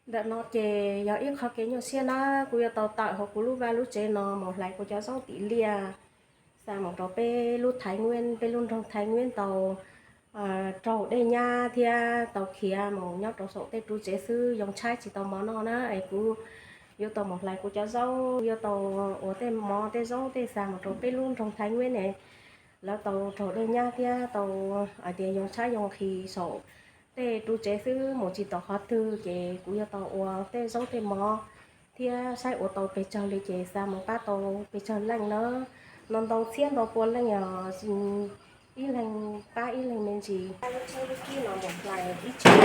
Ntawm no ces yog ib qho kev nyuaj siab na, kuv yuav tau tawm hauv kuv lub vaj lub tsev no mus hlais kuv cov zaub tim liaj, xa mus rau peb lub Thaiv Nyuab, peb lub nroog Thaiv Nyuab tau raug dej nyab thiab tau khiav mus nyob rau saum tej ru tsev xwb, yoo tshaib tsis tau mov noj na, es kuv yuav tau mus hlais kuv cov zaub, yuav tau ua tej mov tej zaub tej xa mus rau peb lub nroog Thaiv Nyuab ne. Lawv tau raug dej nyab thiab tau hais tias yoo tshaib yoo nqhis saum tej ru tsev xwb, mus tsis tau qhov twg, ces kuv yuav tau ua tej zaub tej mov thiab saib ua tau pes tsawg li ces xa mus pab tau pes tsawg leej na. No ntau txhiab ntau pua leej os, ib leeg pab ib leeg me ntsis. Lub tsheb lub kib no mus hlais ib tsheb.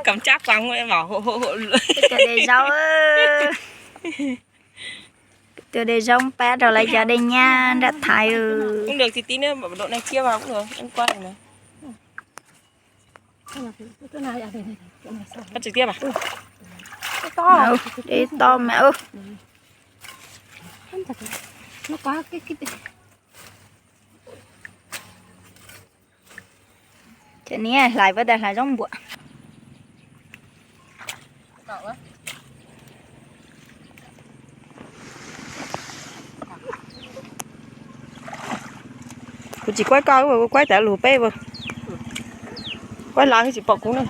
Kam tsab pas hu hu hu. Peb tua de zaub, peb tua de zaub pab rau lawv cov dej nyab nram Thaib. Ub, ntawm tib tib ne, dam neeg kiag mas kuj quaj na. Dej to mas. Ces niam hlais puas tas hlais zaub npuam. Kuv tsis kuaib koj, kuv kuaib tas lus peb, kuaib lawv tsis pom kuv na.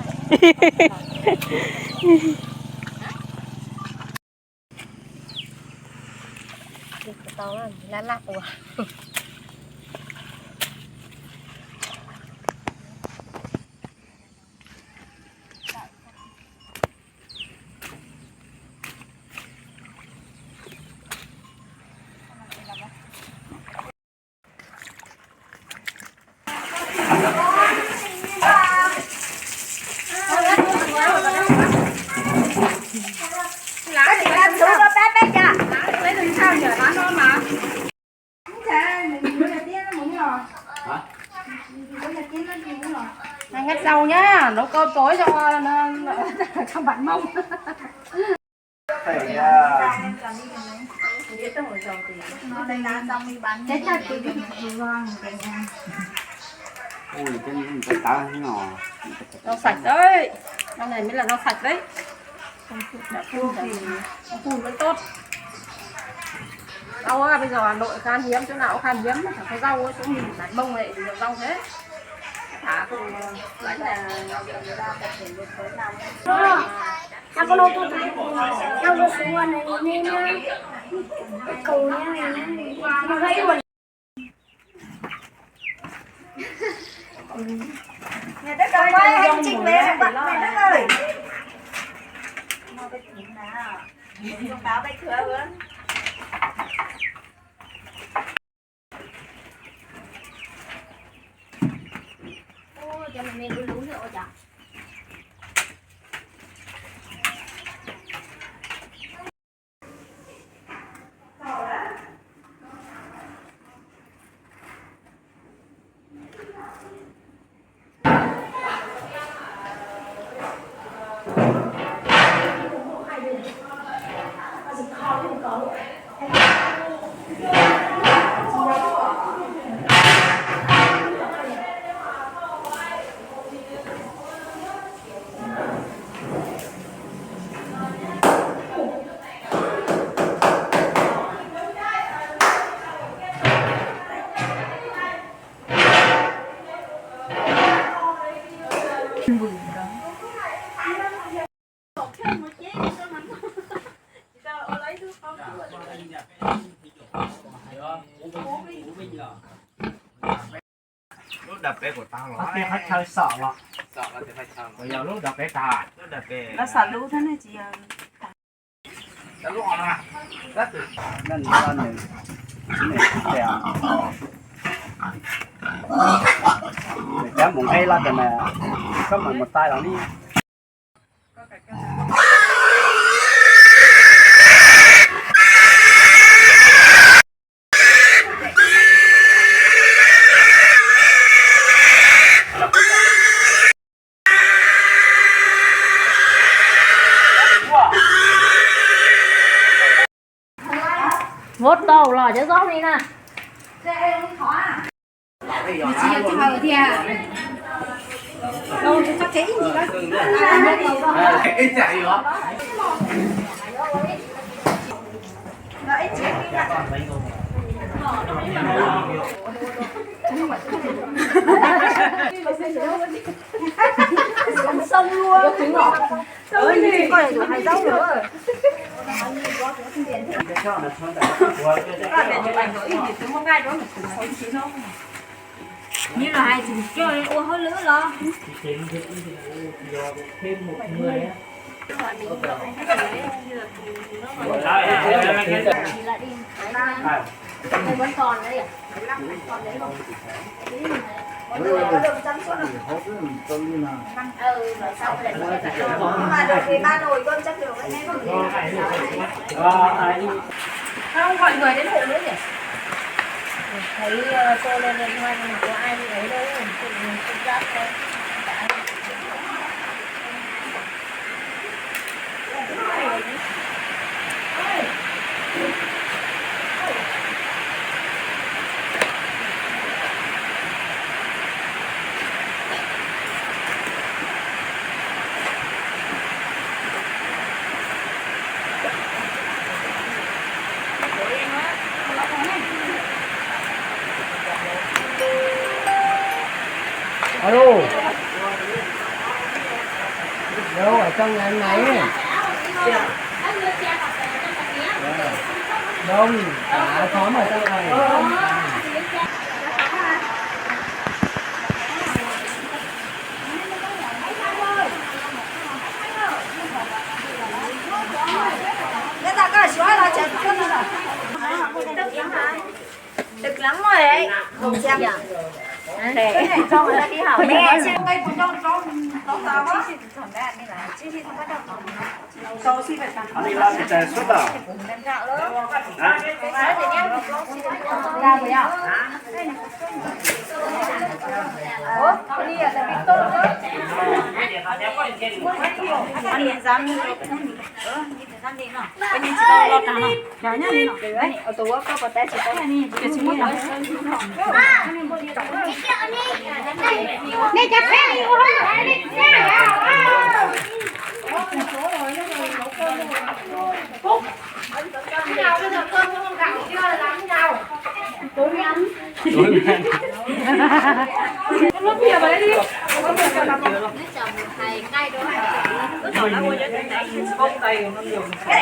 Ngắt rau nhá, nấu cơm tối cho nó, cho bạn mông. Rau sạch đấy. Rau này mới là rau sạch đấy. Rau phun thì, rau phun vẫn tốt. Rau á, bây giờ Hà Nội khan hiếm, chỗ nào cũng khan hiếm, chẳng có rau á, chỗ mình bán bông này thì nhiều rau thế. Thả cùng, ờ, lãnh là Ăn con ô tô tải. Ăn con số này đi nha. Cầu nha. Nó hơi buồn. Nhà đất ơi, anh Trinh về bạn này đất ơi. Thông báo tay thừa luôn. Ôi, cho mày mày lú lú nữa ôi chà. Lub dab peb kuv tau los. Qhov chaw xom los. Lawv xav lub thiab ne tsis yog. Leej loj nws, nws tias, nws cab mus nqeb loj tias mas koj mus mus taij los li. Muab tau los cov zaub li na. Nws tsis yog cog thiab. Tso kev ib ntsis. Xoo xoo luaj. Koj yog tus hais zaub lawm. Nws los hais tseem coj ua hauj lwm los. Không gọi người đến hộ nữa nhỉ? Thấy ờ, cô lên điện thoại nhưng mà có ai đi ấy đâu, tự mình tự giác thôi. Alo. Đâu, ở trong này này. Đâu, cả xóm ở trong này. Được lắm rồi đấy. Không xem nhỉ? Cái này cho người ta đi hỏng. Mẹ xem. Cái này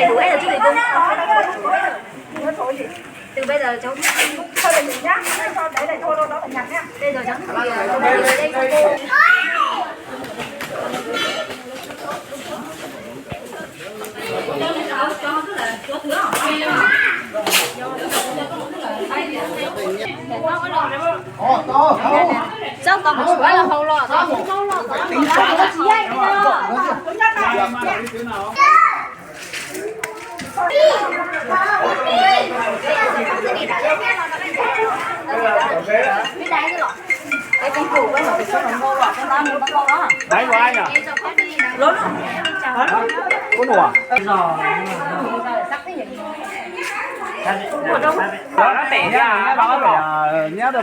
đủ hết rồi chứ, từ bây giờ cháu không sao được nhá. Sao đấy lại thôi đâu, đó là nhặt nhá. Bây giờ cháu không Txog tau mus suav los hau los, tau mus hau los, tau mus hau los. Nyab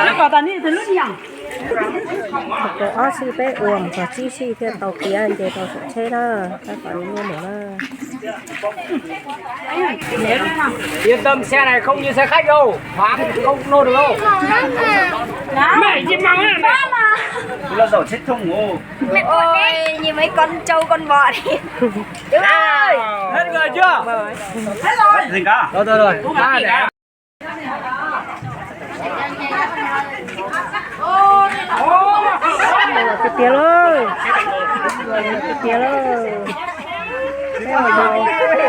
tau pem os. Tus ob sij peb ua mus txog tsib sij thiaj tau tiav nce rau saum tsheb na, tab tom li muaj mus na. Yên tâm, xe này không như xe khách đâu, thoáng không nô được đâu. Mẹ gì mà Nó dầu chết không ngủ. Ôi, nhìn mấy con trâu con bò đi. Đúng rồi. Hết người chưa? Hết rồi. Rồi, rồi, rồi. Ba để. tiag lauj, tiag lauj, peb ua yau.